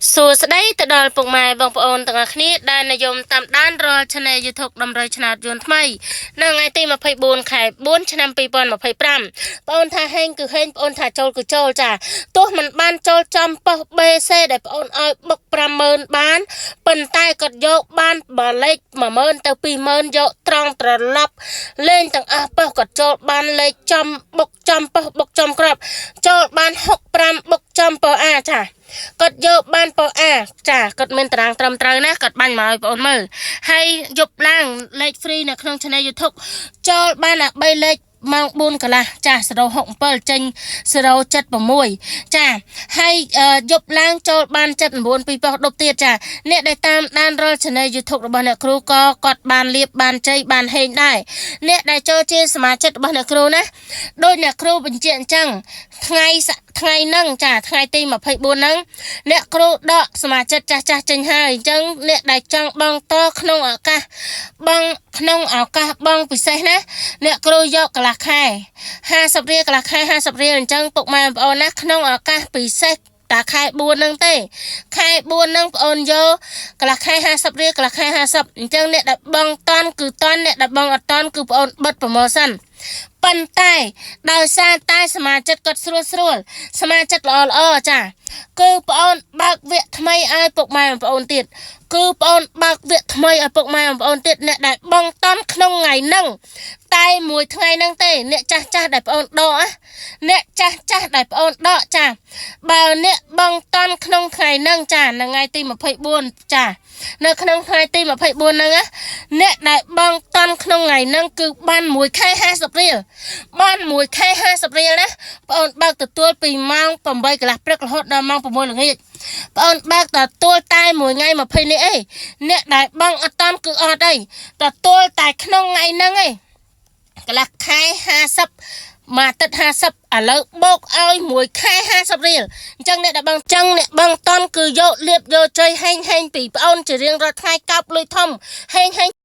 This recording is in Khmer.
សួស្តីទៅដល់ពុកម៉ែបងប្អូនទាំងអស់គ្នាដែលនិយមតាមដានរាល់ Channel YouTube តម្រុយឆ្នោតយួនថ្មីនៅថ្ងៃទី24ខែ4ឆ្នាំ2025បងអូនថាហេងគឺហេងបងអូនថាចូលគឺចូលចាទោះមិនបានចូលចំប៉ុស្តិ៍ BC ដែលបងអូនឲ្យបុក50000បានប៉ុន្តែគាត់យកបានបើលេខ10000ទៅ20000យកត្រង់ត្រឡប់លេងទាំងអស់ប៉ុស្តិ៍គាត់ចូលបានលេខចំបុកចំប៉ុស្តិ៍បុកចំក្របចូលបាន65បុកចំប៉ុស្តិ៍អាចា គាត់យកបានប៉ោអាចាគាត់មានតារាងត្រឹមត្រូវណាគាត់បាញ់មកឲ្យបងអូនមើលហើយយប់ឡើងលេខ free នៅក្នុង channel YouTube ចូលបានអា3លេខម៉ោង4កន្លះចា067ចេញ076ចាហើយយប់ឡើងចូលបាន79ពីប៉ុស្តិ៍ដប់ទៀតចាអ្នកដែលតាមដានរាល់ channel YouTube របស់អ្នកគ្រូក៏គាត់បានលៀបបានជ័យបានហេងដែរអ្នកដែលចូលជាសមាជិករបស់អ្នកគ្រូណាដោយអ្នកគ្រូបញ្ជាក់អញ្ចឹងថ្ងៃសថ្ងៃហ្នឹងចាថ្ងៃទី24ហ្នឹងអ្នកគ្រូដកសមាជិកចាស់ចាស់ចេញហើយអញ្ចឹងអ្នកដែលចង់បងតក្នុងឱកាសបងក្នុងឱកាសបងពិសេសណាអ្នកគ្រូយកកន្លះខែ50រៀលកន្លះខែ50រៀលអញ្ចឹងពុកម៉ែបងប្អូនណាក្នុងឱកាសពិសេសតាខែ4ហ្នឹងទេខែ4ហ្នឹងបងអូនយកកន្លះខែ50រៀលកន្លះខែ50អញ្ចឹងអ្នកដែលបងតន់គឺតន់អ្នកដែលបងអត់តន់គឺបងអូនបិទ promotion ប៉ុន្តែដោយសារតែសមាជិកគាត់ស្រួលស្រួលសមាជិកល្អល្អចាគឺប្អូនបើកវគ្គថ្មីឲ្យពុកម៉ែបងប្អូនទៀតគឺប្អូនបើកវគ្គថ្មីឲ្យពុកម៉ែបងប្អូនទៀតអ្នកដែលបងតន់ក្នុងថ្ងៃហ្នឹងតែមួយថ្ងៃហ្នឹងទេអ្នកចាស់ចាស់ដែលប្អូនដកអ្នកចាស់ចាស់ដែលប្អូនដកចាបើអ្នកបងតន់ក្នុងថ្ងៃហ្នឹងចានៅថ្ងៃទី24ចានៅក្នុងថ្ងៃទី24ហ្នឹងណាអ្នកដែលបងតន់ក្នុងថ្ងៃហ្នឹងគឺបាន1ខែ50រៀលបាន1ខែ50រៀលណាបងអូនបើកទទួលពីម៉ោង8កន្លះព្រឹករហូតដល់ម៉ោង6ល្ងាចបងអូនបើកទទួលតែមួយថ្ងៃ20នេះអីអ្នកដែលបងអត់តន់គឺអត់អីទទួលតែក្នុងថ្ងៃហ្នឹងឯងកន្លះខែ50មួយអាទិត្យ50ឥឡូវបូកឲ្យមួយខែ50រៀលអញ្ចឹងអ្នកដែលបងចឹងអ្នកបងតន់គឺយកលៀបយកជ័យហែងហែងពីប្អូនជារៀងរាល់ថ្ងៃកោបលុយធំហែងហែង។